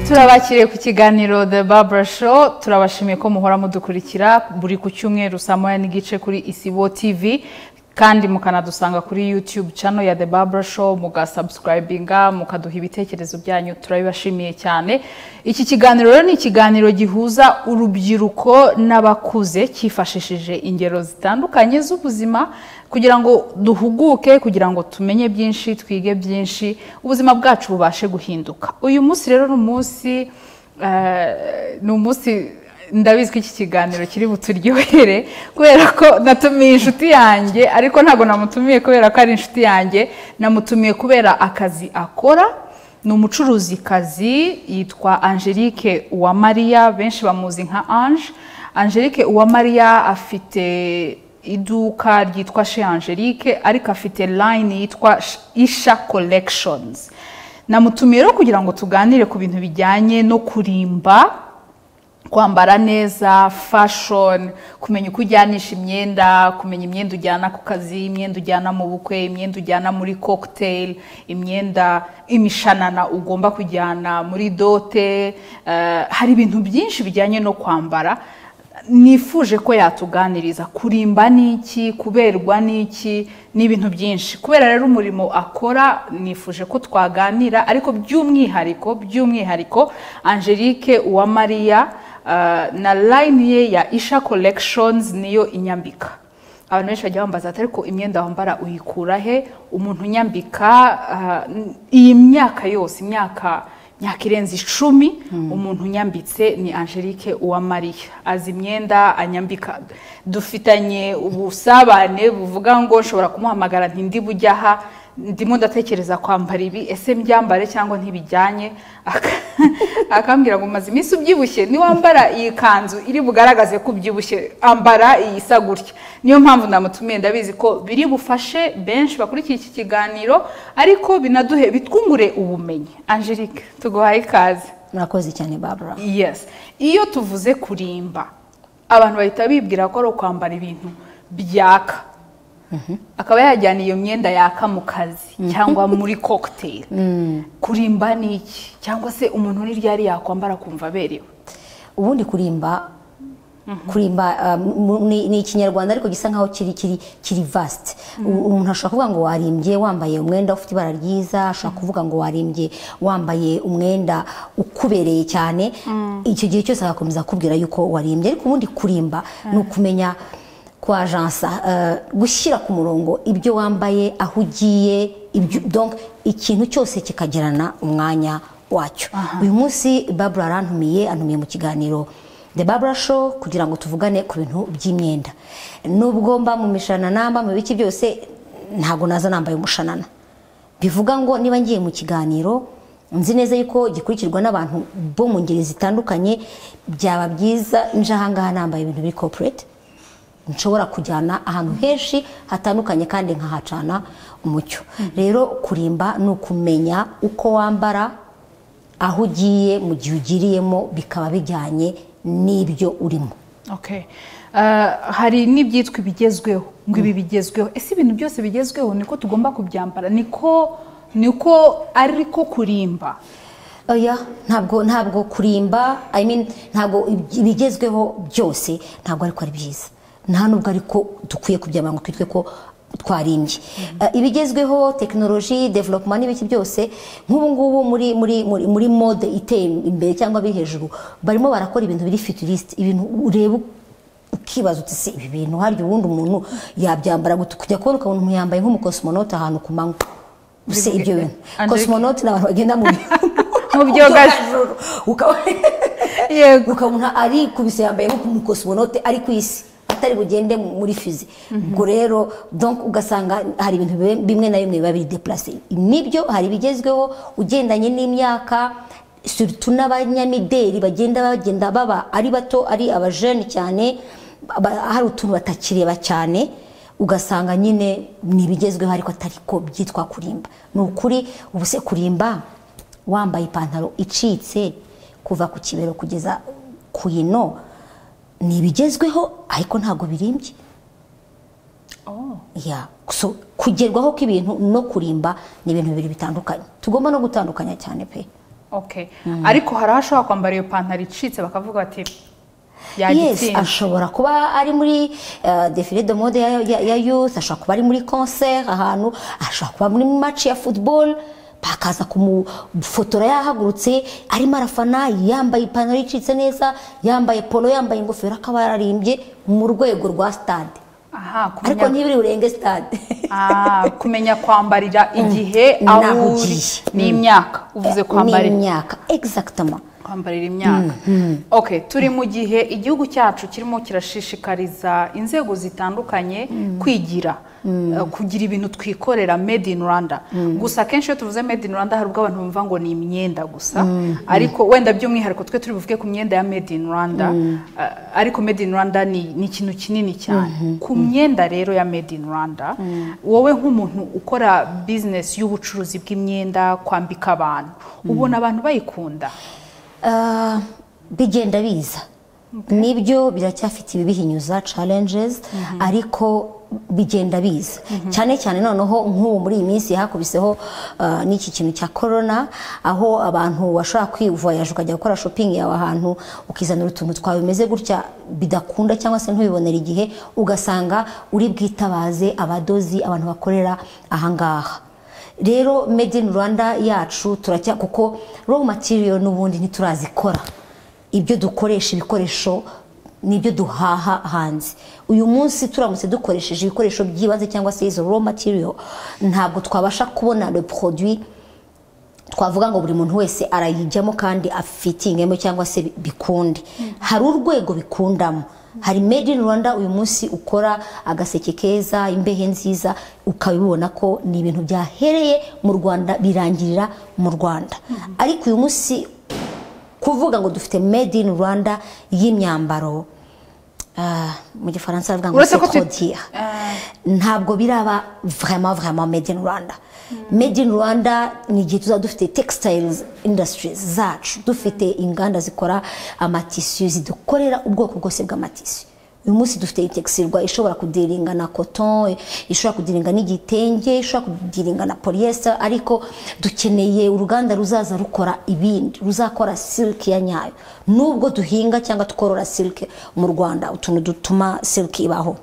Turabakiriye ku kiganiro The Barbara Show. Turabashimiye ko muhora mudukurikira buri ku cyumweru saa 1:30 kuri Isibo TV, kandi mukanadusanga kuri YouTube channel ya The Barbara Show, mugasubscribinga, mukaduha ibitekerezo byanyu. Turabibashimiye cyane. Iki kiganiro rero ni ikiganiro gihuza urubyiruko n'abakuze, cyifashishije ingero zitandukanye z'ubuzima kugira ngo duhuguke, kugira ngo tumenye byinshi, twige byinshi, ubuzima bwacu bubashe guhinduka. Uyu munsi rero ni umunsi ndabizi ko iki kiganiro kiri buturyohere, kubera ko natumiye inshuti yanjye, ariko ntabwo namutumiye kubera ko ari inshuti yanjye, namutumiye kubera akazi akora. Ni umucuruzikazi, yitwa Angelique Uwamariya, benshi bamuzi nka Ange. Angelique Uwamariya afite iduka ryitwa Chez Angelique, ariko afite line yitwa Isha Collections. Namutumiye rero kugira ngo tuganire ku bintu bijyanye no kurimba, kwambara neza, fashion, kumenya uko ujyanisha imyenda, kumenya imyenda ujyana ku kazi, imyenda ujyana mu bukwe, imyenda ujyana muri cocktail, imyenda, imishanana ugomba kujyana muri dot. Hari ibintu byinshi bijyanye no kwambara nifuje ko yatuganiriza. Kurimba ni iki? Kuberwa ni iki? Ni ibintu byinshi. Kubera rero umurimo akora, nifuje ko twaganira, ariko by'umwihariko Angelique Uwamariya na line ye ya Isha Collections niyo inyambika. Abantu benshi bajya bambaza ati: "Ariko imyenda wambara uyikura he?" Umuntu unyambika iyi myaka yose, imyaka irenze 10, umuntu unyambitse ni Angelique Uwamariya. Azi imyenda anyambika, dufitanye ubusabane buvuga ngo nshobora kumuhamagara nti: "Ndi bujya aha, ndimo ndatekereza kwambara ibi, ese mbyambare cyangwa ntibijyanye?" Akambwira ngo: "Maze iminsi ubyibushye, niwambara iyi kanzu iri bugaragaze ko ubyibushye, ambara iyi isa gutya." Niyo mpamvu namutumiye. Ndabizi ko biri bufashe benshi bakurikiye iki kiganiro, ariko binaduhe, bitwungure ubumenyi. Angelique, tuguhaye ikaze. Murakoze cyane, Barbara. Yes, iyo tuvuze kurimba, abantu bahita bibwira ko ari ukwambara ibintu byaka, akaba yajyana iyo myenda yaka mu kazi cyangwa muri cocktail. Kurimba ni iki? Cyangwa se umuntu ni ryari yakwambara kumva aberewe? Ubundi kurimba ni Ikinyarwanda, ariko gisa nkaho kiri vast. Umuntu ashobora kuvuga ngo warimbye wambaye umwenda ufite ibara ryiza, ashobora kuvuga ngo warimbye wambaye umwenda ukubereye cyane. Icyo gihe cyose agakomeza akubwira yuko warimbye. Ariko ubundi kurimba ni ukumenya kwajansa, gushyira ku murongo ibyo wambaye, aho ugiye, ibyo, donc ikintu cyose kikagerana umwanya wacyo. Uyu munsi Barbara arantumiye, antumiye mu kiganiro The Barbara Show kugira ngo tuvugane ku bintu by'imyenda. Nubwo mba mu mishanana, mba mu biki byose, ntabwo naza nambaye umushanana. Bivuga ngo niba ngiye mu kiganiro nzi neza yuko gikurikirwa n'abantu bo mu ngeri zitandukanye, byaba byiza nje ahangaha nambaye ibintu biri corporate, nshobora kujyana ahantu henshi hatandukanye kandi nkahacana umucyo. Rero kurimba ni ukumenya uko wambara, aho ugiye, mu gihe ugiriyemo, bikaba bijyanye n'ibyo urimo. Okay. Hari n'ibyitwa ibigezweho, ngo ibi bigezweho. Ese ibintu byose bigezweho niko tugomba kubyambara? Niko ariko kurimba? Oya, ntabwo kurimba, I mean, ntabwo ibigezweho byose ntabwo ariko ari byiza, nta nubwo ariko dukwiye kubyambara ngo twitwe ko twarimbye. Ibigezweho, tekinoloji, development n'ibiki byose, nk'ubu ngubu muri mode iteye imbere cyangwa biri hejuru, barimo barakora ibintu biri futuriste, ibintu ureba ukibaza uti: "Se ibi bintu harya ubundi umuntu yabyambara gute?" Kujya kubona ukabona umuntu yambaye nk'umucosmonaute ahantu ku manywa. Se ibyo bintu, Angelique. cosmonaute ni abantu bagenda mu Mu byogajuru. Ukabona arikubise, yambaye nk'umucosmonaute ari ku isi, atari bugende muri fusée. Ubwo rero donc ugasanga hari ibintu bimwe na bimwe biba biri déplacé. Nibyo, hari ibigezweho ugendanye n'imyaka, surtout n'abanyamideli bagenda baba ari bato, ari abajene cyane, hari utuntu batakireba cyane, ugasanga nyine ni ibigezweho ariko atari ko byitwa kurimba. Ni ukuri, ubu se kurimba wambaye ipantaro icitse kuva ku kibero kugeza ku ino ni ibigezweho, ariko ntabwo birimbye. Ya, so kugerwaho kw'ibintu no kurimba ni ibintu bibiri bitandukanye, tugomba no gutandukanya cyane pe. Okay. Ariko hari aho ashobora kwambara iyo pantaro icitse bakavuga bati Yes, yagitsinze. Ashobora kuba ari muri défilé de mode ya youth, ashobora kuba ari muri concert ahantu, ashobora kuba muri match ya football, bakaza kumufotora yahagurutse arimo arafana, yambaye ipantaro icitse neza, yambaye polo, yambaye ingofero, akaba yararimbye mu rwego rwa stade. Aha, ariko kumenya, ntibiri burenge stade. Ah, kumenya kwambarira igihe aho Naho uri ugiye. N'imyaka uvuze kwambarira. N'imyaka, exactement. Kwambarira imyaka. Okay, turi mu gihe igihugu cyacu kirimo kirashishikariza inzego zitandukanye kwigira, kugira ibintu twikorera made in Rwanda. Gusa akenshi iyo tuvuze made in Rwanda, hari ubwo abantu bumva ngo ni imyenda gusa, ariko wenda by'umwihariko twe turi buvuge ku myenda ya made in Rwanda, ariko made in Rwanda ni ikintu kinini cyane. Ku myenda rero ya made in Rwanda, wowe nk'umuntu ukora business y'ubucuruzi bw'imyenda, kwambika abantu, ubona abantu bayikunda? Bigenda biza, nibyo, biracyafite ibibihinyuza, challenges, ariko bigenda biza cyane cyane. Noneho nk'ubu muri iyi minsi hakubiseho n'iki kintu cya corona, aho abantu bashobora kwivoyaje, ukajya gukora shopping yawe ahantu, ukizanira utuntu twawe bimeze gutya bidakunda, cyangwa se ntubibonere igihe, ugasanga uri bwitabaze abadozi, abantu bakorera ahangaha. Rero made in Rwanda yacu turacya, kuko raw material n'ubundi ntiturazikora. Ibyo dukoresha, ibikoresho nibyo duhaha hanze. Uyu munsi turamutse dukoresheje ibikoresho by'ibanze cyangwa se izo raw material, ntabwo twabasha kubona le produit twavuga ngo buri muntu wese arayijyamo kandi afitingemo cyangwa se bikunde. Hari urwego bikundamo. Hari made in Rwanda uyu munsi ukora agaseke keza, imbehe nziza, ukabibona ko ni ibintu byahereye mu Rwanda, birangirira mu Rwanda. Ariko uyu munsi kuvuga ngo dufite made in Rwanda y'imyambaro, mu Gifaransa bavuga ngo Uretse ko c'est trop dire, ntabwo biraba vraiment vraiment made in Rwanda. Made in Rwanda ni igihe tuzaba dufite textiles industries zacu, dufite inganda zikora amatissu, zidukorera ubwoko bwose bw'amatissu. Uyu munsi dufite textile ishobora kudealinga na coton, ishobora kudealinga n'igitenge, ishobora kudealinga na polyester, ariko dukeneye uruganda ruzaza rukora ibindi, ruzakora silk ya nyayo. Nubwo duhinga cyangwa tworora silk mu Rwanda, utuntu dutuma silk ibaho,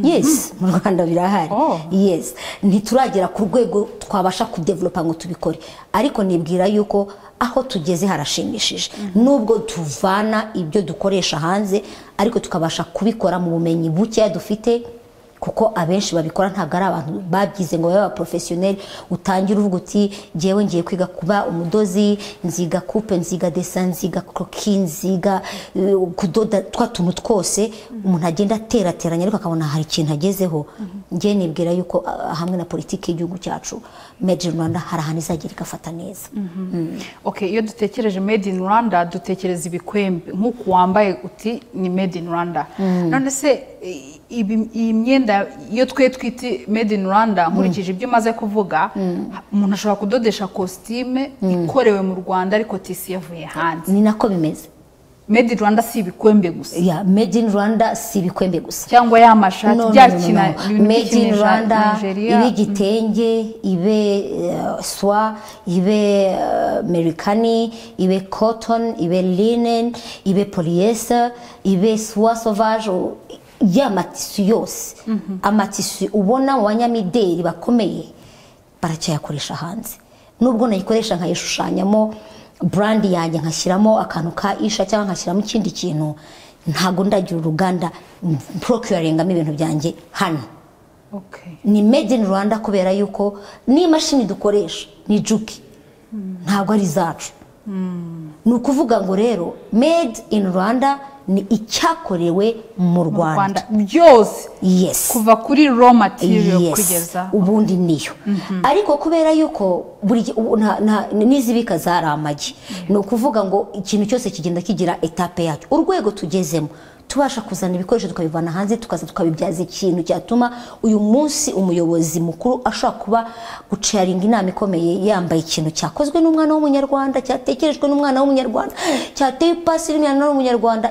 yes, mu Rwanda birahari. Yes, ntituragera ku rwego twabasha kudevelopa ngo tubikore, ariko nibwira yuko aho tugeze harashimishije, nubwo tuvana ibyo dukoresha hanze, ariko tukabasha kubikora mu bumenyi bukeya dufite, kuko abenshi babikora ntabwo ari abantu babyize ngo babe abaprofessionnel. Utangira uvuga uti: "Ngewe ngiye kwiga kuba umudozi, nziga coupe, nziga dessin, nziga croquis, nziga kudoda." Twa tuntu twose umuntu agenda aterateranya, ariko akabona hari ikintu agezeho. Ngewe nibwira yuko hamwe na politiki y'igihugu cyacu, made in Rwanda hari ahantu izagera igafata neza. Okay, iyo dutekereje made in Rwanda dutekereza ibikwembe nk'uku wambaye, uti ni made in Rwanda. None se iyi myenda iyo twe twita made in Rwanda, nkurikije ibyo umaze kuvuga, umuntu ashobora kudodesha kositime ikorewe mu Rwanda ariko tissu yavuye hanze? Ni nako bimeze. Made in Rwanda si ibikwembe gusa? Ya, made in Rwanda si ibikwembe gusa. Cyangwa ya mashati No, no, bya no, no, kina no. ibintu Made in Rwanda, Nigeria. ibe igitenge, ibe soie, ibe merikani, ibe cotton, ibe linen, ibe polyester, ibe soie sauvage, ya matissu yose, amatissu ubona mu banyamideli bakomeye baracyayakoresha hanze. Nubwo nayikoresha nkayishushanyamo brand yanjye, nkashyiramo akantu ka Isha cyangwa nkashyiramo ikindi kintu, ntabwo ndagira uruganda procuringamo ibintu byanjye hano. Ni made in Rwanda kubera yuko n'imashini dukoresha ni Juki, ntabwo ari izacu. Ni ukuvuga ngo rero made in Rwanda ni icyakorewe mu Rwanda. Rwanda byose. Yes. Kuva kuri raw material Yes. kugeza Ubundi niyo, ariko kubera yuko buri ubu n'izibika zari amagi, ni ukuvuga ngo ikintu cyose kigenda kigira étape yacyo. Urwego tugezemo, tubasha kuzana ibikoresho tukabivana hanze, tukaza tukabibyaza ikintu cyatuma uyu munsi umuyobozi mukuru ashobora kuba guchairinga inama ikomeye yambaye ikintu cyakozwe n'umwana w'Umunyarwanda, cyatekerejwe n'umwana w'Umunyarwanda, cyateye ipasi n'umwana w'Umunyarwanda.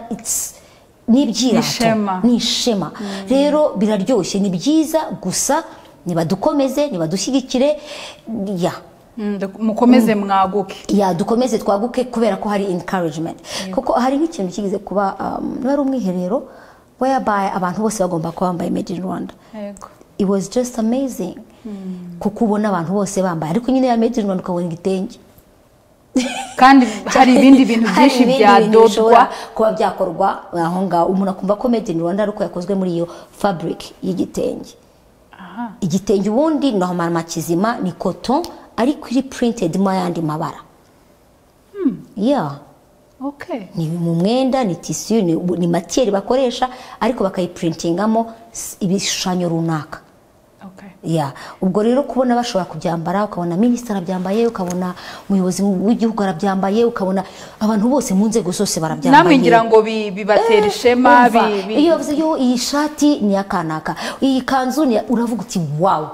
Ni ibyirato. Ishema. Ni ishema. Rero biraryoshye, ni byiza, gusa nibadukomeze, nibadushyigikire ya. Mukomeze mwaguke. Ya, dukomeze twaguke kubera ko hari encouragement, kuko hari nk'ikintu kigeze kuba, niba ari umwiherero whereby abantu bose bagomba kuba bambaye made in Rwanda. It was just amazing, kuko ubona abantu bose bambaye, ariko nyine ya made in Rwanda ukabona igitenge. Kandi hari ibindi bintu Hari byinshi ibindi bintu byadodwa. bishobora kuba byakorwa aho ngaho, umuntu akumva ko made in Rwanda ariko yakozwe muri iyo fabric y'igitenge. Igitenge ubundi normalement kizima ni coton, ariko iri printed mo ayandi mabara, yeah. Ni mu mwenda, ni tissu, ni matière bakoresha, ariko bakayiprintingamo ibishushanyo runaka. Ya, ubwo rero kubona bashobora kubyambara, ukabona minisitiri arabyambaye, ukabona umuyobozi w'igihugu arabyambaye, ukabona abantu bose mu nzego zose barabyambaye. Namwe ngira ngo bibatera ishema. Umva, iyo bavuze yo iyi shati ni iya kanaka, iyi kanzu ni uravuga uti wow.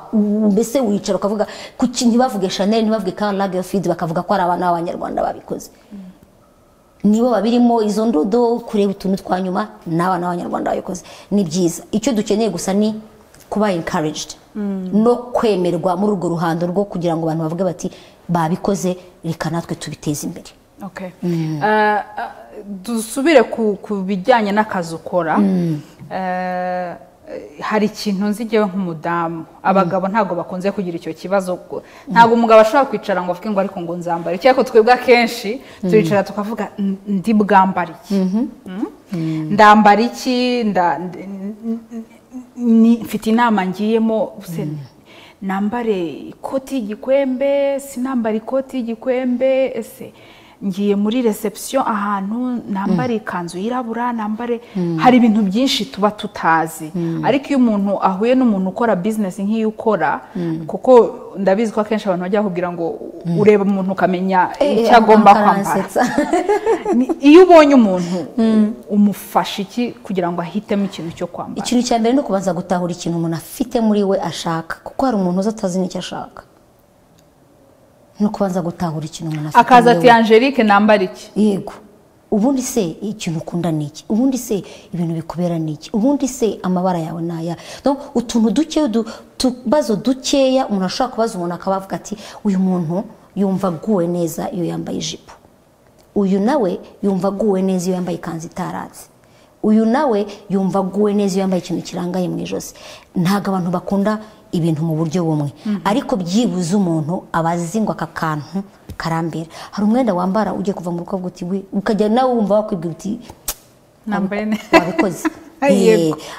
Mbese wicara ukavuga kuki ntibavuge Chanel, ntibavuge Karl Lagerfeld, bakavuga ko ari abana b'Abanyarwanda babikoze, nibo babirimo izo ndodo, kureba utuntu twa nyuma n'abana b'Abanyarwanda babikoze, ni byiza. Icyo dukeneye gusa ni kuba encouraged no kwemerwa muri urwo ruhando rwo kugira ngo abantu bavuge bati babikoze, reka natwe tubiteze imbere. Okay. Dusubire ku bijyanye n'akazi ukora. Hari ikintu nzi njyewe nk'umudamu, abagabo ntabwo bakunze kugira icyo kibazo, ntabwo umugabo ashobora kwicara ngo avuge ngo ariko ngo nzambare iki, ariko twebwe akenshi turicara tukavuga ndi bwambare iki? Ndambara iki? Mfite inama ngiyemo se, nambare ikoti y'igikwembe, sinambare ikoti y'igikwembe? Ese ngiye muri reception ahantu, nambare ikanzu yirabura, nambare? Hari ibintu byinshi tuba tutazi, ariko iyo umuntu ahuye n'umuntu ukora business nk'iyo ukora, kuko ndabizi ko akenshi abantu bajya bakubwira ngo ureba umuntu ukamenya icyo agomba kwambara. Karansetsa. Iyo ubonye umuntu, umufasha iki kugira ngo ahitemo ikintu cyo kwambara? Ikintu cya mbere ni ukubanza gutahura ikintu umuntu afite muri we ashaka, kuko hari umuntu uza atazi n'icyo ashaka. Ni ukubanza gutahura ikintu umuntu afite Akaza muri ati we. "Angelique, nambara iki?" Yego. Ubundi se ikintu ukunda ni iki? Ubundi se ibintu bikubera ni iki? Ubundi se amabara yawe ni aya? Donc, utuntu duke, utubazo dukeya umuntu ashobora kubaza umuntu, akaba avuga ati uyu muntu yumva aguwe neza iyo yambaye ijipo, uyu nawe yumva aguwe neza iyo yambaye ikanzu itaratse, uyu nawe yumva aguwe neza iyo yambaye ikintu kirangaye mu ijosi. Ntabwo abantu bakunda ibintu mu buryo bumwe, ariko byibuze umuntu aba azi ngo aka kantu karambera. Hari umwenda wambara ugiye kuva mu rugo ukavuga uti ukajya nawe wumva wakwibwira uti Nambaye neza. wabikoze.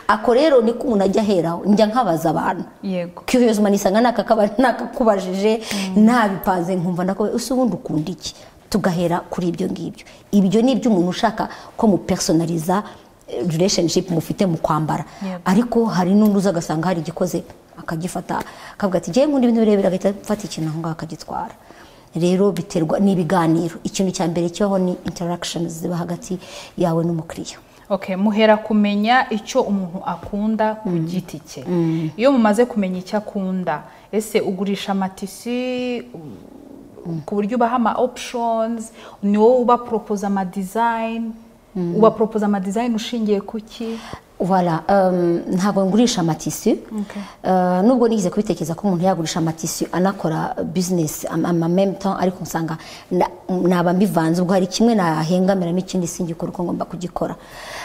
Ako rero niko umuntu ajya aheraho. Njya nkabaza abantu. Curieusement nisanga nakakubajije nabipanze, nkumva ndako ese ubundi ukunda iki? Tugahera kuri ibyo ngibyo. Ibyo ni ibyo umuntu ushaka ko mu personaliza relationship mufite mu kwambara. Ariko hari n'undi uza agasanga hari igikoze, akagifata, akavuga ati ngewe nkunda ibintu birebire, agahita afata ikintu aho ngaho akagitwara. Rero biterwa n'ibiganiro. Ikintu cya mbere kibaho ni interactions ziba hagati yawe n'umukiriya. Okay, muhera kumenya icyo umuntu akunda ku giti cye. Iyo mumaze kumenya icyo akunda, ese ugurisha amatissu ku buryo ubaha ama options? Ni wowe uba propose ama design? Uba propose ama design ushingiye ku ki? Voilà, ntabwo ngurisha amatissu. Nubwo nigeze kubitekereza ko umuntu yagurisha amatissu anakora business en même temps, ariko nsanga naba mbivanze, ubwo hari kimwe nahengamiramo ikindi singikora uko ngomba kugikora.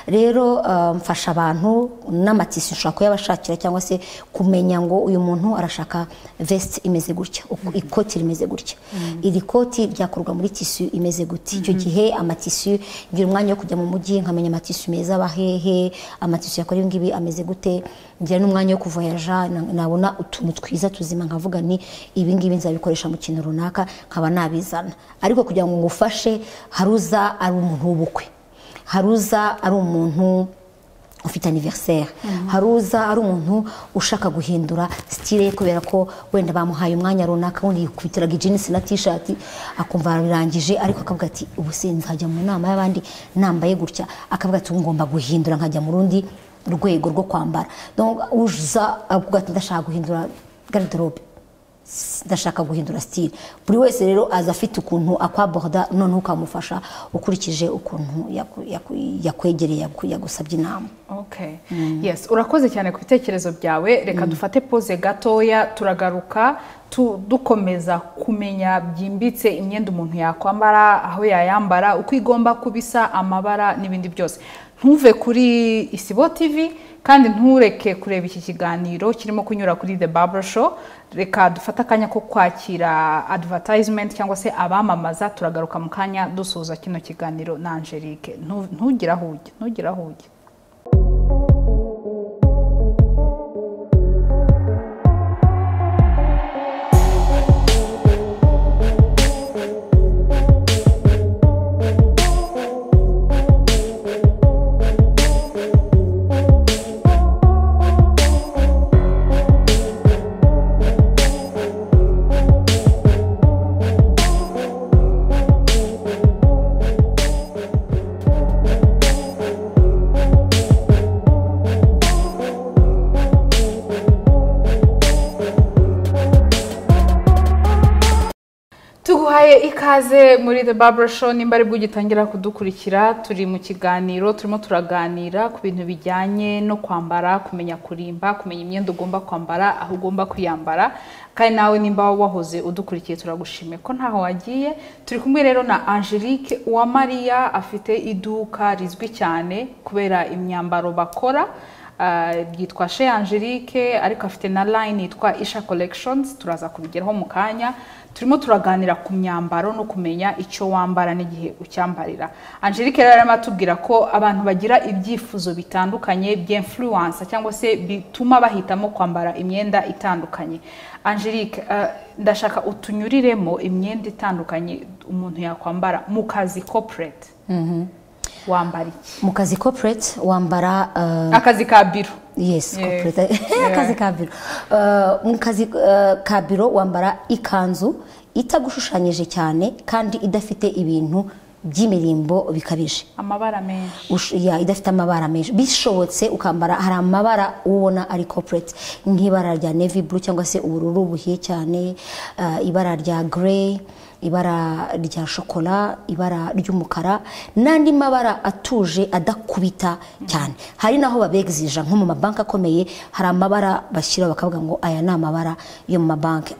Rero mfasha abantu n'amatissu, nshobora kuyabashakira cyangwa se kumenya ngo uyu muntu arashaka veste imeze gutya, ikoti rimeze gutya, iri koti ryakorwa muri tissu imeze gute. Icyo gihe amatissu, ngira umwanya wo kujya mu mujyi nkamenya amatissu meza aba hehe, amatissu yakora ibi ngibi ameze gute. Ngira n'umwanya wo kuvoyaja, nabona utuntu twiza tuzima nkavuga ni ibi ngibi nzabikoresha mu kintu runaka, nkaba nabizana. Ariko kugira ngo ngufashe, haruza ari umuntu w'ubukwe, haruza ari umuntu ufite anniversaire, haruza ari umuntu ushaka guhindura style ye kubera ko wenda bamuhaye umwanya runaka, wundi yikubitiraga jeans na t-shirt akumva arabirangije, ariko akavuga ati ubu se nzajya mu nama y'abandi nambaye gutya? Akavuga ati ubu ngomba guhindura nkajya mu rundi rwego rwo kwambara. Donc uza avuga ati ndashaka guhindura garde-robe. Ndashaka guhindura style. Buri wese rero aza afite ukuntu akwaborda, noneho ukamufasha ukurikije ukuntu yakwegereye, yagusabye inama. Okay. Yes, urakoze cyane ku bitekerezo byawe. Reka dufate pause gatoya, turagaruka dukomeza kumenya byimbitse imyenda umuntu yakwambara, aho yayambara, uko igomba kubisa, amabara n'ibindi byose. Ntuve kuri Isibo TV kandi ntureke kureba iki kiganiro kirimo kunyura kuri The Barbara Show. Reka dufate akanya ko kwakira advertisement cyangwa se abamamaza, turagaruka mu kanya dusoza kino kiganiro na Angelique. Ntugira aho ujya, ntugira aho ujya. Tuguhaye ikaze muri The Barbara Show. Nimba ari bwo ugitangira kudukurikira, turi mu kiganiro turimo turaganira ku bintu bijyanye no kwambara, kumenya kurimba, kumenya imyenda ugomba kwambara, aho ugomba kuyambara. Kandi nawe nimba wahoze udukurikiye turagushimiye ko ntaho wagiye. Turi kumwe rero na Angelique Uwamariya, afite iduka rizwi cyane kubera imyambaro bakora, ryitwa Chez Angelique, ariko afite na line yitwa Isha Collections, turaza kubigeraho mu kanya. Turimo turaganira ku myambaro no kumenya icyo wambara n'igihe ucyambarira. Angelique rero arimo atubwira ko abantu bagira ibyifuzo bitandukanye by'influence cyangwa se bituma bahitamo kwambara imyenda itandukanye. Angelique, ndashaka utunyuriremo imyenda itandukanye umuntu yakwambara mu kazi corporate. Wambara iki? Mu kazi corporate wambara akazi ka biro. Yes, corporate. Akazi ka biro. Mu kazi ka biro wambara ikanzu itagushushanyije cyane kandi idafite ibintu by'imirimbo bikabije. Amabara menshi. Idafite amabara menshi. Bishobotse ukambara, hari amabara ubona ari corporate, nk'ibara rya navy blue cyangwa se ubururu buhiye cyane, ibara rya grey, ibara rya shokora, ibara ry'umukara n'andi mabara atuje adakubita cyane. Hari naho babegzija nko mu mabanki akomeye, hari amabara bashyira bakavuga ngo aya ni amabara yo mu mabanki,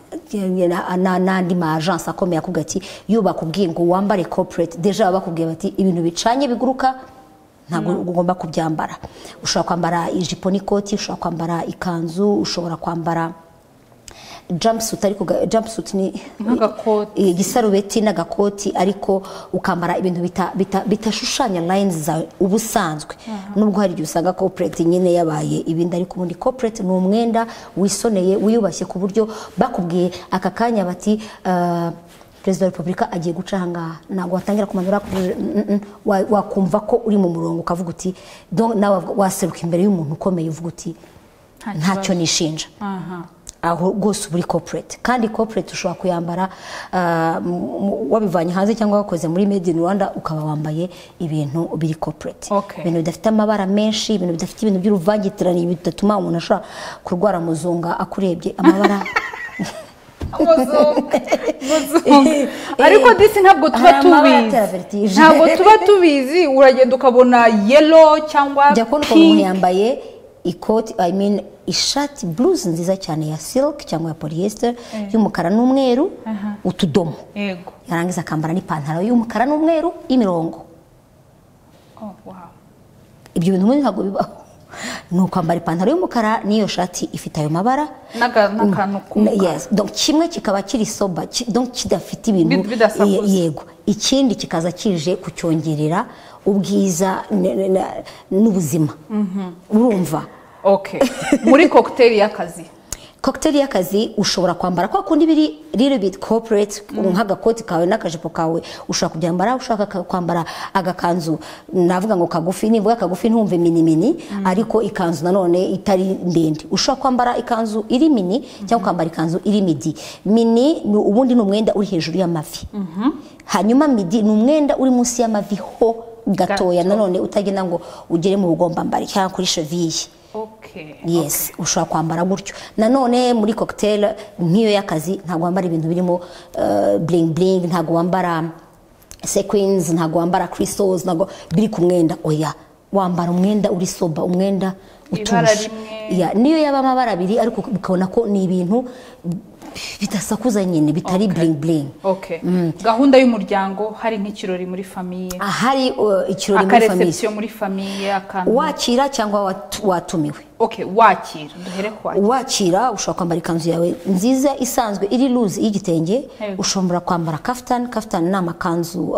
n'andi ma agence akomeye akubwira ati iyo bakubwiye ngo wambare corporate, deja bakubwiye bati ibintu bicanye biguruka ntabwo ugomba kubyambara. Ushobora kwambara ijipo n'ikoti, ushobora kwambara ikanzu, ushobora kwambara jumpsuit, ariko jumpsuit ni n'agakoti, igisarubeti n'agakoti, ariko ukambara ibintu bitashushanya lines zawe ubusanzwe. Nubwo hari igihe usanga corporate nyine yabaye ibindi, ariko ubundi corporate ni umwenda wisoneye wiyubashye ku buryo bakubwiye aka kanya bati Perezida wa Repubulika agiye guca aha ngaha, ntabwo watangira kumanura, wakumva ko uri mu murongo ukavuga uti nawe waseruka imbere y'umuntu ukomeye uvuga uti ntacyo nishinja. Aho rwose uri corporate. Kandi corporate ushobora kuyambara wabivanye hanze cyangwa wakoze muri Made in Rwanda, ukaba wambaye ibintu biri corporate. Ibintu bidafite amabara menshi, ibintu bidafite ibintu by'uruvangitirane bidatuma umuntu ashobora kurwara muzunga akurebye amabara. Ariko disi ntabwo tuba tubizi, ntabwo tuba tubizi. Uragenda ukabona yellow cyangwa pink, umuntu yambaye ikoti, I mean ishati blouse nziza cyane ya silk cyangwa ya polyester y'umukara n'umweru utudomo. Yego. Yarangiza akambara n'ipantaro y'umukara n'umweru y'imirongo. Oh wow. Ibyo bintu ntabwo bibaho. Ni ukwambara ipantaro y'umukara n'iyo shati ifite ayo mabara n'akantu k'umukara. Yes, donc kimwe kikaba kiri soba, donc kidafite ibintu yego, ikindi kikaza kije kucyongerera ubwiza n'ubuzima. Urumva? Okay. Muri cocktail y'akazi. Cocktail y'akazi ushobora kwambara kwa kundi biri little bit corporate, nk'agakoti kawe n'akajipo kawe ushobora kubyambara, ushaka kwambara agakanzu navuga ngo kagufi, nivuga kagufi ntumve mini mini, ariko ikanzu nanone itari ndende. Ushobora kwambara ikanzu iri mini cyangwa kwambara ikanzu iri midi. Mini ubundi ni umwenda uri hejuru y'amavi. Hanyuma midi ni umwenda uri munsi y'amavi ho gatoya, nanone utagenda ngo ugere mu bugombambari cyangwa kuri cheville. Yes, ushobora kwambara gutyo. Nanone muri cocktail nk'iyo y'akazi ntabwo wambara ibintu birimo bling bling, ntabwo wambara sequins, ntabwo wambara crystals, ntabwo biri ku mwenda. Oya, wambara umwenda uri soba, umwenda utuje. Niyo yaba amabara abiri ariko ukabona ko ni ibintu bidasakuza nyine, bitari bling bling. Gahunda y'umuryango, hari nk'ikirori muri famille, hari ikirori muri famille, akareception muri famille, akantu wakira cyangwa watumiwe. Wakira, duhere kwa wakira. Ushobora kwambara ikanzu yawe nziza isanzwe iri loose y'igitenge, ushobora kwambara kaftan. Kaftan ni amakanzu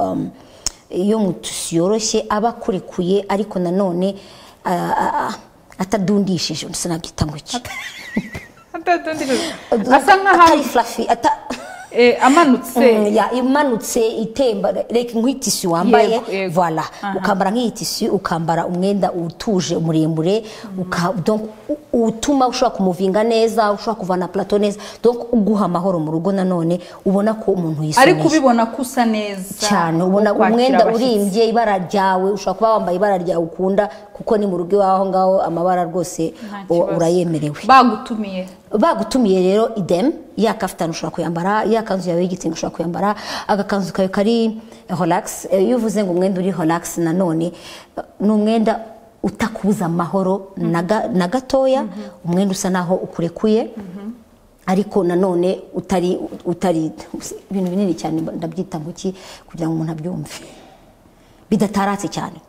yo mu tusi yoroshye aba kurekuye ariko nanone atadundishije, sinabyita ngo iki, asa nkaho atari fluffy, amanutse, imanutse itemba like nk'itisi wambaye. Voilà, ukambara nk'itisi, ukambara umwenda utuje muremure, donc utuma ushobora kumuvinga neza, ushobora kuvana plateau neza, donc uguha amahoro mu rugo. Nanone ubona ko umuntu yisomeye, ariko ubibona ko usa neza cyane, ubona umwenda urimbye ibara ryawe, ushobora kuba wambaye ibara ryawe ukunda kuko ni mu rugo iwawe aho ngaho amabara rwose urayemerewe. Bagutumiye rero idem, ya kaftan ushobora kuyambara, ya kanzu yawe y'igitenge ushobora kuyambara, agakanzu kawe kari relax. Iyo uvuze ngo umwenda uri relax, nanone ni umwenda utakubuza amahoro na gatoya, umwenda usa naho ukurekuye ariko nanone utari ibintu binini cyane, ndabyita ngo iki kugira ngo umuntu abyumve, bidataratse cyane.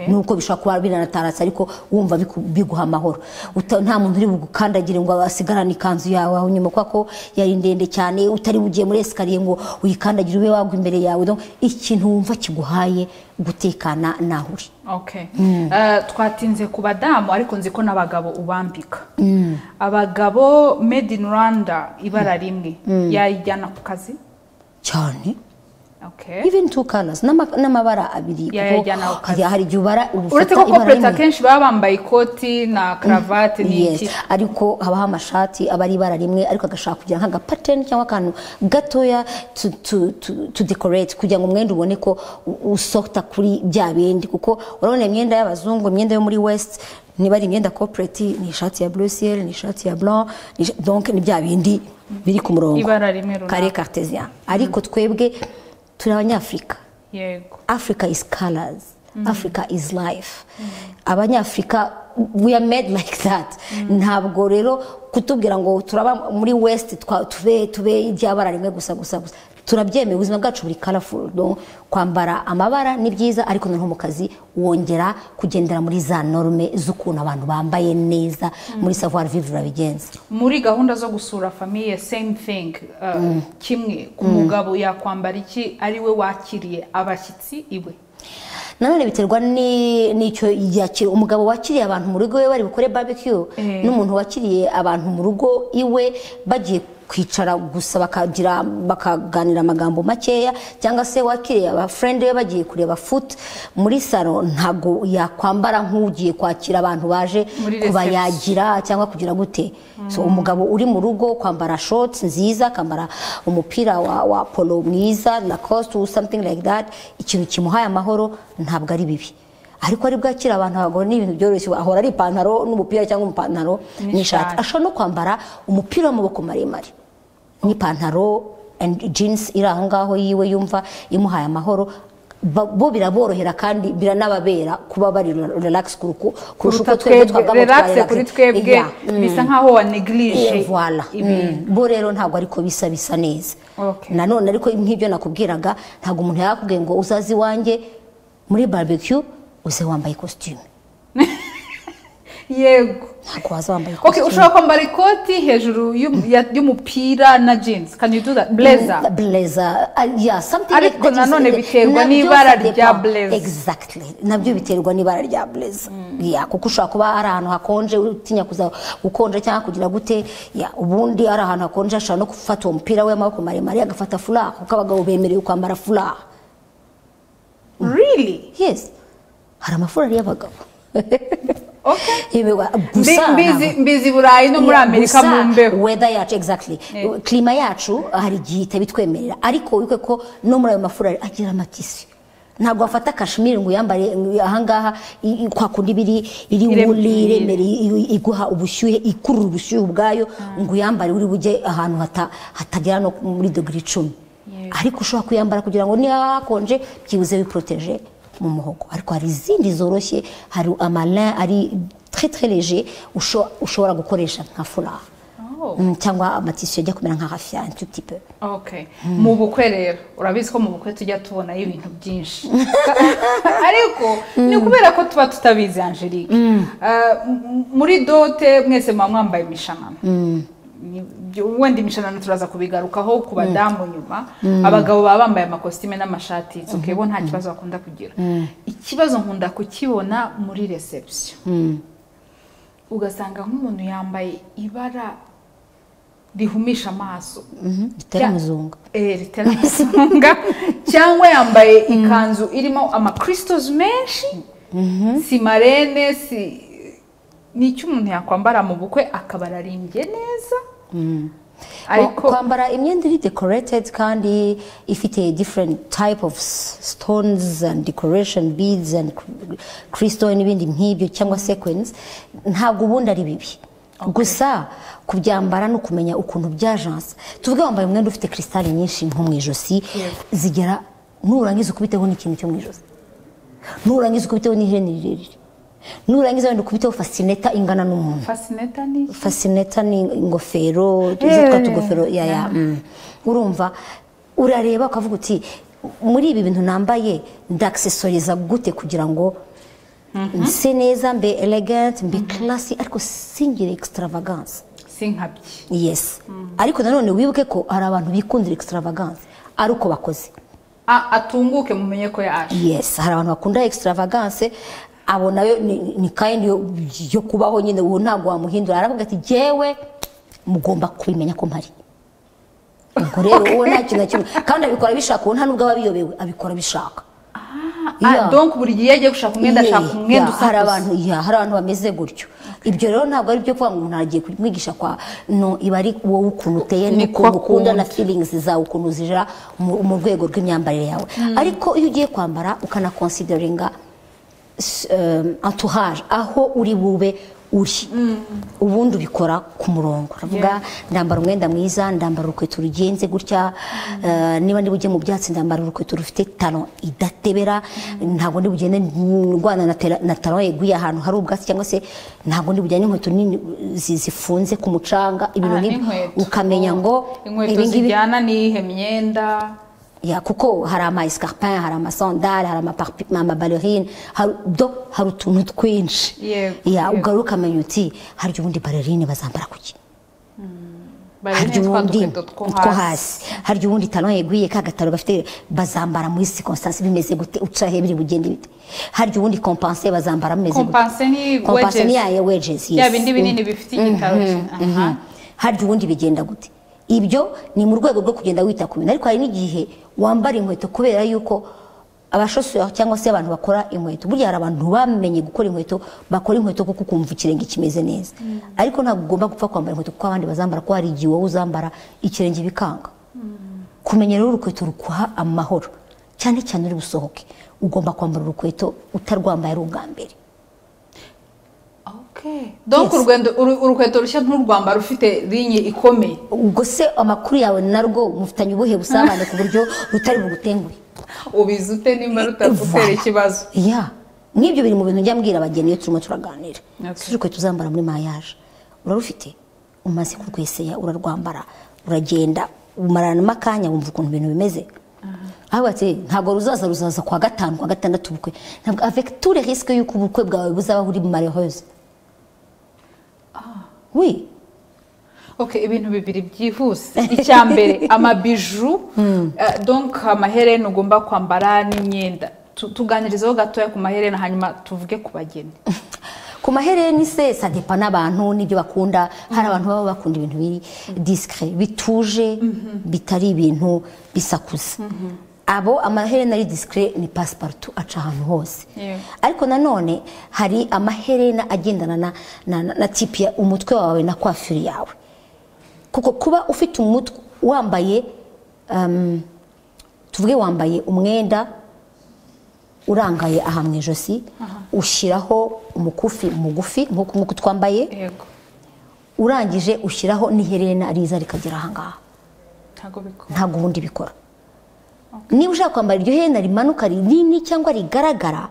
Nuko bishobora kuba binataratse ariko wumva biguha amahoro. Nta muntu uri bugukandagire ngo asigarane ikanzu yawe aho nyuma kuko yari ndende cyane, utari bugiye muri escalier ngo uyikandagire ube wagwa imbere yawe. Donc ikintu wumva kiguhaye gutekana naho uri. Twatinze ku badamu ariko nzi ko n'abagabo ubambika. Abagabo made in Rwanda ibara rimwe yayijyana ku kazi cyane. Even two colors, n'amabara abiri, kuko hari igihe ubara uretse ko corporate akenshi baba bambaye ikoti na cravate n'iki, ariko habaho amashati aba ari ibara rimwe ariko agashaka kugira nk'aga pattern cyangwa akantu gatoya to decorate kugira ngo umwenda ubone ko usokta kuri bya bindi. Kuko urabona imyenda y'abazungu, imyenda yo muri West, niba ari imyenda corporate ni ishati ya bleu ciel, ni ishati ya blanc, donc ni bya bindi biri ku murongo, ibara rimwe runaka, carré cartésien. Ariko twebwe turi abanyafrika. Yego. Africa is colors. Africa is life. Abanyafrika we are made like that. Ntabwo rero kutubwira ngo turaba muri West tube ibyabara rimwe gusa gusa gusa. Turabyemeye, ubuzima bwacu buri colorful. Donc kwambara amabara ni byiza ariko noneho mu kazi wongera kugendera muri za norme z'ukuntu abantu bambaye neza, muri savoir vivre urabigenza. Muri gahunda zo gusura famille same thing, kimwe ku mugabo yakwambara iki ari we wakiriye abashyitsi iwe? Nanone biterwa n'icyo yakira. Umugabo wakiriye abantu mu rugo iwe bari bukore barbecue, n'umuntu wakiriye abantu mu rugo iwe bagiye kwicara gusa bakagira bakaganira amagambo makeya, cyangwa se wakiriye aba friend be bagiye kureba foot muri salon, ntago yakwambara nk'ugiye kwakira abantu baje kubayagira cyangwa kugira gute. So umugabo uri mu rugo kwambara shorts nziza, akambara umupira wa polo mwiza, Lacoste or something like that, ikintu kimuhaye amahoro ntabwo ari bibi. Ariko ari bwakira abantu abagore ni ibintu byoroshye, ahora ari ipantaro n'umupira cyangwa umupantaro n'ishati. Ashobora no kwambara umupira w'amaboko maremare n'ipantaro and jeans iri aho ngaho yiwe yumva imuhaye amahoro. Bo biraborohera kandi biranababera kuba bari relax kurusha uko twebwe twabwa relax kuri twebwe bisa nkaho wa neglige. Voilà. Bo rero ntabwo ariko bisa neza. Nanone ariko nk'ibyo nakubwiraga, ntabwo umuntu yakubwiye ngo uzazi wanjye muri barbecue uze wambaye costume. Yego. Ntabwo waza wambaye costume. Ushobora kwambara ikoti hejuru y'umupira na jeans. Can you do that? Blazer. Blazer. Yeah, something like that. Ariko nanone biterwa n'ibara rya blazer. Exactly. Nabyo biterwa n'ibara rya blazer. Yeah, kuko ushobora kuba ari ahantu hakonje utinya kuza gukonja cyangwa kugira gute. Yeah, ubundi ari ahantu hakonje ashobora no gufata uwo mupira we w'amaboko maremare agafata foulard, kuko abagabo bemerewe kwambara foulard. Really? Yes. Hari amafurari y'abagabo. Mbizi Burayi no muri Amerika mu mbeho. Weather yacu exactly. Klima yacu hari igihe itabitwemerera, ariko wibuke ko no muri ayo mafurari agira amatisi. Ntabwo wafata kashmir ngo uyambare ahangaha kwa kundi biri iri woolly, iremereye, iguha ubushyuhe, ikurura ubushyuhe ubwayo, ngo uyambare uri bujye ahantu hatagera no muri dogere 10. Ariko ushobora kuyambara kugira ngo niba hakonje byibuze wiproteje mu muhogo. Ariko hari izindi zoroshye, hari amalin ari très très léger ushobora gukoresha nka foulard. Cyangwa amatisiyo ajya kumera nka raffia un tout petit peu. Okay. Mu bukwe rero urabizi ko mu bukwe tujya tubona ibintu byinshi. Ariko ni kubera ko tuba tutabizi Angelique. Muri dote mwese muba mwambaye imishanana. Wenda imishanana turaza kubigarukaho ku badamu nyuma. Abagabo baba bambaye amakositime n'amashati, okay, bo nta kibazo bakunda kugira. Ikibazo nkunda kukibona muri reception. Ugasanga nk'umuntu yambaye ibara rihumisha amaso, ritera muzunga, ritera muzunga, cyangwa yambaye ikanzu irimo ama crystals menshi, si marene, si nicyo umuntu yakwambara mu bukwe akaba ararimbye neza. Ariko kwambara imyenda iri decorated kandi ifite different type of stones and decoration beads and crystal n'ibindi nk'ibyo cyangwa sequins, ntabwo ubundi ari bibi. Gusa kubyambara no kumenya ukuntu byajanse. Tuvuge wambaye umwenda ufite crystal nyinshi nko mu ijosi, zigera nurangiza ukubiteho n'ikintu cyo mu ijosi, nurangiza ukubiteho n'iherena rirerire, nurangiza wenda ukubiteho fascineta ingana n'umuntu. Fascineta ni fascineta ni ingofero, twa tugofero ya urumva urareba ukavuga uti muri ibi bintu nambaye ndaccessoriza gute kugira ngo nse neza, mbe elegant, mbe classy, ariko singire extravagance, sinkabye. Yes. Ariko nanone wibuke ko hari abantu bikundira extravagance ari uko bakoze, atunguke mumenye ko yaje. Yes, hari abantu bakunda extravagance, abo nayo ni kind yo kubaho nyine, uwo ntabwo wamuhindura. Aravuga ati jewe mugomba kubimenya ko mpari. Ubwo rero uwo nta kintu na kimwe, kandi abikora bishaka, uwo nta nubwo aba abiyobewe, abikora bishaka. Donc buri gihe agiye gushaka umwenda, ashaka umwenda usakuza. Hari abantu bameze gutyo. Ibyo rero ntabwo ari byo kuvuga ngo umuntu agiye kumwigisha kwa no, iba ari wowe ukuntu uteye n'ukuntu ukunda na feelings zawe ukuntu zijira mu rwego rw'imyambarire yawe. Ariko iyo ugiye kwambara ukanaconsideringa entourage, aho uri bube uri, ubundi ubikora ku murongo. Uravuga ndambara umwenda mwiza, ndambara urukweto rugenze gutya, niba ndi bujye mu byatsi ndambara urukweto rufite talon idatebera, ntabwo ndi bugende ndwana na talon yeguye ahantu hari ubwatsi, cyangwa se ntabwo ndi bujyane inkweto nini zifunze ku mucanga, ibintu nk'ibyo. Ukamenya ngo inkweto zijyana n'iyihe myenda. Ya, kuko hari ama escarpin, hari ama sandales, hari ama ballerine, hari utuntu twinshi. Ya, ugaruka ukamenya uti hari ubundi ballerine bazambara kuki, hari ubundi two hasi, hari ubundi talon yeguye kagataro gafite bazambara muri circonstance bimeze gute, uca he biri bugende bite, hari ubundi compenser bazambara bimeze gute. Compenser ni ya wedges, yes, ya bindi binini bifite igitaro. Hari ubundi bigenda gute. Ibyo ni mu rwego rwo kugenda wita ku bintu. Ariko hari n'igihe wambara inkweto kubera yuko abashoseur cyangwa se abantu bakora inkweto, burya hari abantu bamenye gukora inkweto, bakora inkweto kuko kumva ikirenge kimeze neza. Ariko ntabwo ugomba gupfa kwambara inkweto kuko abandi bazambara, ko hari igihe wowe uzambara ikirenge bikanga. Kumenya rero urukweto rukuha amahoro, cyane cyane uri busohoke, ugomba kwambara urukweto utarwambaye ari ubwa mbere. Okay. Donc urukweto rushya nturwambara ufite linye ikomeye. Ubwo se amakuru yawe narwo mufitanye ubuhe busabane ku buryo rutari bugutenguye? Ubizi ute nimba rutagutera ikibazo? Ya. Nibyo biri mu bintu njya mbwira abageni iyo turimo turaganira. Si urukweto uzambara muri mariage, urarufite, umaze kurweseya, urarwambara, uragenda, umarana amakanya wumva ukuntu ibintu bimeze. Aho ati ntabwo ruzaza kwa gatanu kwa gatandatu ubukwe. Ntabwo avec tous les risques yuko ubukwe bwawe buzaba buri malheureuse. Oui. Okay, ibintu bibiri byihuse. Icya mbere amabiju, donc amaherena ugomba kwambara n'imyenda. Tuganirizeho gatoya ku maherena hanyuma tuvuge ku bageni. Ku maherena se ça dépend n'abantu n'ibyo bakunda. Hari abantu baba bakunda ibintu biri discret, bituje, bitari ibintu bisakuza. Abo amaherena ari discret ni passe-partout, aca ahantu hose. Ariko nanone hari amaherena agendana na type ya umutwe wawe na coiffure yawe. Kuko kuba ufite umutwe wambaye tuvuge wambaye umwenda Urangaye aha mu ijosi, ushyiraho umukufi mugufi nk'uko nk'uko twambaye. Urangije ushyiraho n'iherena riza rikagera aha ngaha. Ntabwo bikora. Ntabwo ubundi bikora. Niba ushaka kwambara iryo herena rimanuka rinini cyangwa rigaragara,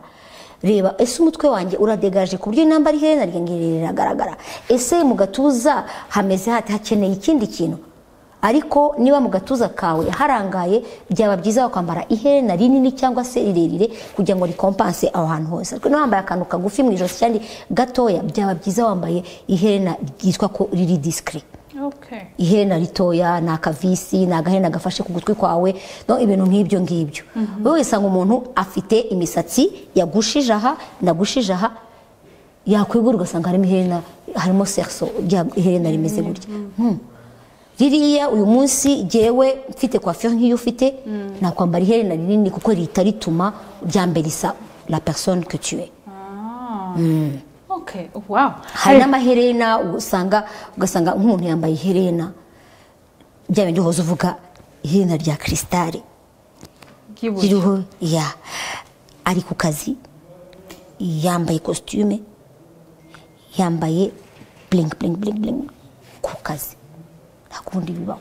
reba ese umutwe wanjye uradegaje ku buryo nambara iherena ryanjye riragaragara, ese mu gatuza hameze hate, hakeneye ikindi kintu. Ariko niba mu gatuza kawe harangaye, byaba byiza wakwambara iherena rinini cyangwa se rirerire kugira ngo rikompanse aho hantu hose. Ariko niba wambaye akantu kagufi mu ijosi cyangwa gatoya, byaba byiza wambaye iherena ryitwa ko riri discret. Iherena ritoya ni akavisi, ni agaherena gafashe ku gutwi kwawe, no ibintu nk'ibyo ngibyo. Wowe usanga umuntu afite imisatsi yagushije aha, nagushije aha, yakwigura ugasanga harimo iherena, harimo cerceau rya iherena rimeze gutya. Ririya uyu munsi jyewe mfite coiffure nk'iyo ufite, nakwambara iherena rinini kuko rihita rituma ryamberisa la personne que tu es. Okay. Wow. Hari n'amaherena usanga, ugasanga nk'umuntu yambaye iherena bya bindi uhoza uvuga iherena rya kristale Ry'iburyo. ririho, ya ari ku kazi yambaye costume, yambaye bling bling bling bling ku kazi, nta kundi bibaho.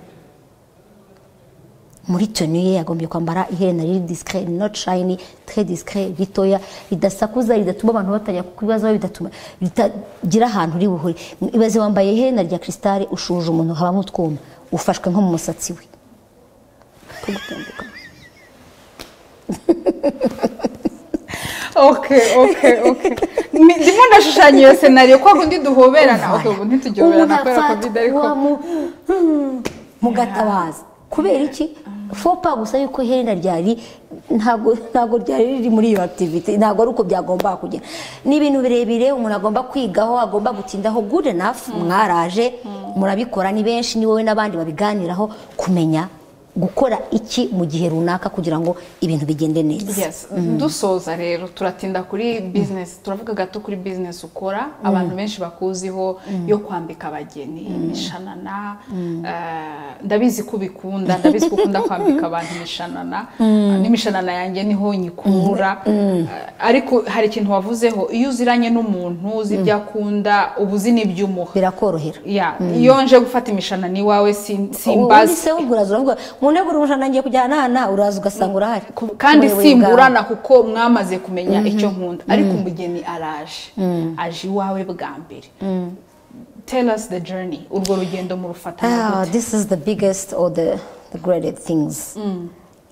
Muri tenue ye yagombye kwambara iherena riri discret, not shiny, très discret, ritoya, ridasakuza, ridatuma abantu batajya kukibazaho, bidatuma ritagira ahantu uri buhure. Ibaze wambaye iherena rya kristale, ushuje umuntu habamo utwuma, ufashwe nko mu musatsi we. Kugutambuka. Okay. Ndimo ndashushanya iyo scenario kwa kundi duhoberana. Okay, ubu ntitugihoberana Umuntu kubera COVID, ariko afatwa mugatabaza. Kubera iki? Fopa gusa yuko iherena ryari ntabwo ryari riri muri iyo activity, ntabwo ari uko byagomba kugenda. Ni ibintu birebire umuntu agomba kwigaho, agomba gutindaho. Good enough, mwaraje murabikora, ni benshi, ni wowe n'abandi babiganiraho, kumenya gukora iki mu gihe runaka kugira ngo ibintu bigende neza. Yes, dusoza rero turatinda kuri business, turavuga gato kuri business ukora, abantu benshi bakuziho yo kwambika abageni imishanana. Ndabizi ko ubikunda, ndabizi ko ukunda kwambika abantu imishanana, n'imishanana yanjye niho nyikura. Ariko hari ikintu wavuzeho, iyo uziranye n'umuntu uzi ibyo akunda, uba uzi n'ibyo umuha. Birakorohera. Yeah, iyo nje gufata imishanana iwawe Ubundi simbaza. se ubwo uraza uravuga mu nteguro umushanana ngiye kujyana aha, uraza ugasanga urahari. Kandi Uburebure simburana kuko mwamaze kumenya icyo nkunda. Ariko umugeni araje, aje iwawe bwa mbere, tell us the journey, urwo rugendo murufatanya gute? This is the biggest or the greatest things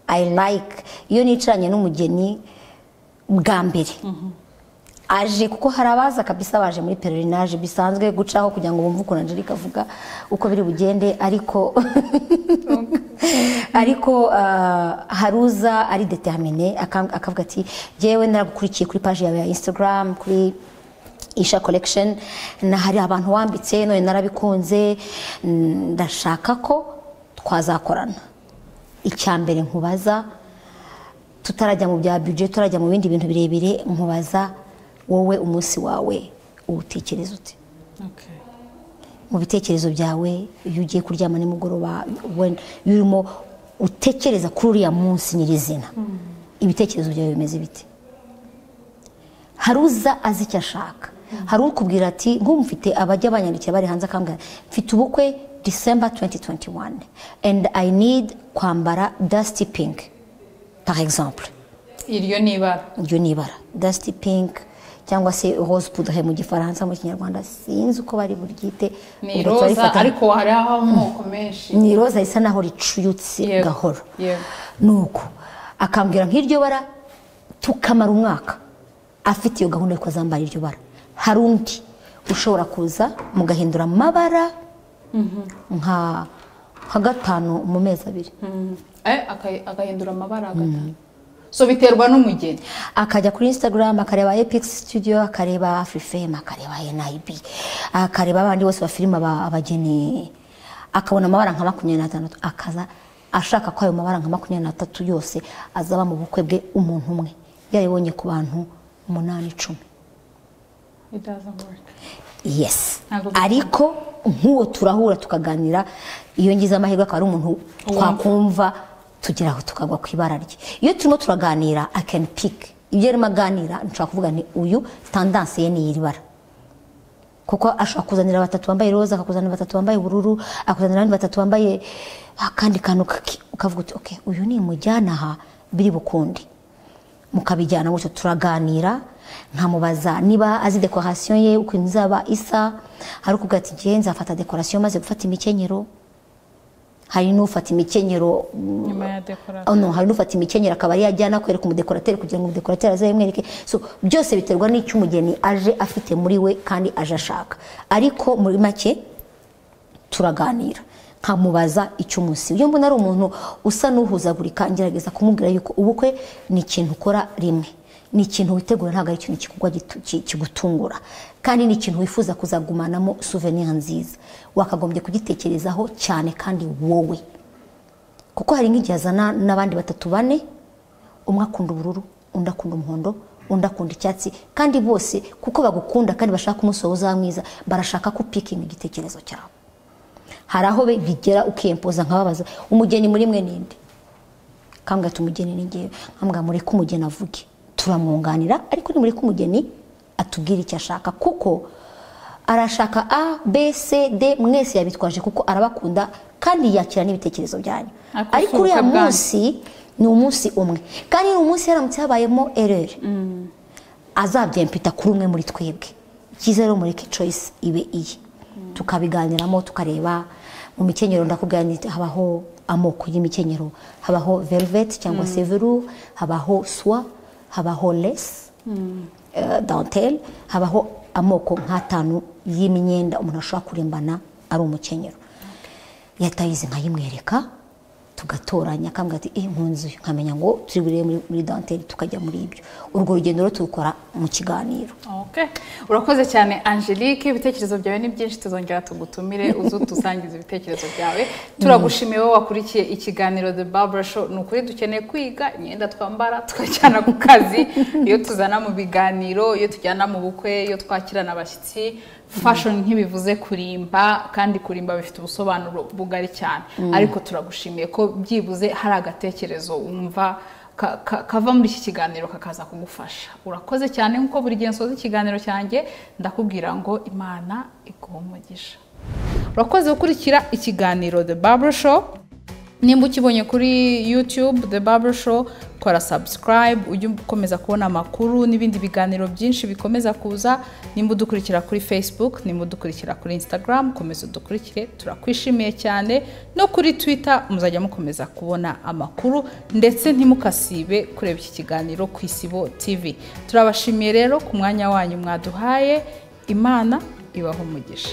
I like. Iyo nicaranye n'umugeni bwa mbere aje, kuko hari abaza kabisa baje muri pèlerinage bisanzwe, gucaho kugira ngo bumve ukuntu Angelique avuga, uko biri bugende, ariko haruza ari déterminé, akavuga ati jyewe naragukurikiye kuri page yawe ya Instagram, kuri Isha Collection, na hari abantu wambitse none narabikunze, ndashaka ko twazakorana. Icya mbere nkubaza, tutarajya mu bya budget, tutarajya mu bindi bintu birebire, nkubaza wowe umunsi wawe uwutekereza ute? Mu bitekerezo byawe, iyo ugiye kuryama nimugoroba, iyo urimo utekereza kuri uriya munsi nyirizina, ibitekerezo byawe bimeze bite? Hari uza azi icyo ashaka, hari ukubwira ati nk'ubu mfite abajya banyandikira bari hanze, akambwira mfite ubukwe December 2021 and I need kwambara dusty pink, par exemple. Iryo ni ibara. Iryo ni ibara, dusty pink cyangwa se rose poudre mu Gifaransa, mu Kinyarwanda sinzi uko bari buryite. Ni Ubwo iroza. turarifata. Ariko hariho amoko menshi. Ni iroza risa naho ricuyutse gahoro. Nuko akambwira nk'iryo bara, tukamara umwaka afite iyo gahunda yuko azambara iryo bara. Hari undi ushobora kuza mugahindura amabara nka gatanu mu mezi 2. Agahindura amabara gatanu, so biterwa n'umugeni. Akajya kuri Instagram akareba Epic Studio, akareba Afrifame, akareba NIB, akareba abandi bose bafilima abageni, akabona amabara nka 26, akaza ashaka ko ayo mabara nka 23 yose azaba mu bukwe bwe. Umuntu umwe yaribonye ku bantu 8, 10. It doesn't work. Yes. Ntabwo bikunda. Ariko nk'uwo turahura tukaganira, iyo ngize amahirwe akaba ari umuntu twakumva, tugera aho tukagwa ku ibara rye. Iyo turimo turaganira, I can pick Ibyo arimo aganira nshobora kuvuga nti uyu tendance ye ni iri bara, kuko ashobora kuzanira batatu bambaye roza, akakuzanira batatu bambaye ubururu, akakuzanira abandi batatu bambaye akandi kantu, ukavuga uti okay, uyu ni mujyana aha biri bukunde, mukabijyana gutyo. Turaganira, nkamubaza niba azi decoration ye ukuntu izaba isa. Hari ukuvuga ati ngiye nzafata decoration maze gufata imikenyero. Hari n'ufata imikenyero nyuma ya decoration. No, hari n'ufata imikenyero akaba ari yajyana kwereka umudekorateri kugira ngo umudekorateri azayimwereke. So byose biterwa n'icyo umugeni aje afite muri we kandi aje ashaka. Ariko muri make turaganira, nkamubaza icyo umunsi. Iyo mbona ari umuntu usa n'uhuzagurika, ngerageza kumubwira yuko ubukwe ni ikintu ukora rimwe, ni ikintu witegura, ntabwo ari ikintu kikugwa kigutungura, kandi ni ikintu wifuza kuzagumanamo souvenir nziza. Wakagombye kugitekerezaho cyane kandi wowe, kuko hari nk'igihe azana n'abandi batatu bane, umwe akunda ubururu, undi akunda umuhondo, undi akunda icyatsi, kandi bose kuko bagukunda kandi bashaka umusozo mwiza, barashaka ko pikinga igitekerezo cyabo. Hari aho bigera ukiyempoza, nkababaza umugeni muri mwe ninde? Kambwa ati umugeni ni ngewe. Nkambwa mureke umugeni avuge, turamwunganira, ariko ni mureke umugeni atubwire icyo ashaka, kuko arashaka A, B, C, D, mwese yabitwaje kuko arabakunda kandi yakira n'ibitekerezo byanyu. Ariko uriya munsi ni umunsi umwe, kandi ni umunsi yaramutse habayemo erreur, azabyempita kuri umwe muri twebwe. Icyiza rero mureke choice ibe iye, tukabiganiramo, tukareba mu mikenyero. Ndakubwira nti habaho amoko y'imikenyero, habaho velvet cyangwa se velours, habaho soie, habaho lace, dentelle, habaho amoko nk'atanu y'imyenda umuntu ashobora kurimbana ari umukenyero. Yatayize nkayimwereka, tugatoranya, akambwira ati nkunze uyu, nkamenya ngo turi burebe muri dentelle, tukajya muri ibyo. Urwo rugendo rero turukora mu kiganiro. Okay. Urakoze cyane Angelique, ibitekerezo byawe ni byinshi, tuzongera tugutumire uze utusangize ibitekerezo byawe. Turagushimiye wowe wakurikiye ikiganiro The Barbara Show. Ni ukuri dukeneye kwiga imyenda twambara tukajyana ku kazi, iyo tuzana mu biganiro, iyo tujyana mu bukwe, iyo twakirana abashyitsi. Fashion ntibivuze kurimba, kandi kurimba bifite ubusobanuro bugari cyane. Ariko turagushimiye ko byibuze hari agatekerezo wumva kava muri iki kiganiro kakaza kugufasha. Urakoze cyane. Nkuko buri gihe nsoza ikiganiro cyanjye ndakubwira ngo Imana iguhe umugisha. Urakoze gukurikira ikiganiro The Barbara Show. Nimba ukibonye kuri YouTube The Barbara Show, kora subscribe ujye ukomeza kubona amakuru n'ibindi biganiro byinshi bikomeza kuza. Nimba udukurikira kuri Facebook, nimba udukurikira kuri Instagram, komeza udukurikire, turakwishimiye cyane. No kuri Twitter muzajya mukomeza kubona amakuru, ndetse ntimukasibe kureba iki kiganiro ku Isibo TV. Turabashimiye rero ku mwanya wanyu mwaduhaye. Imana ibahe umugisha.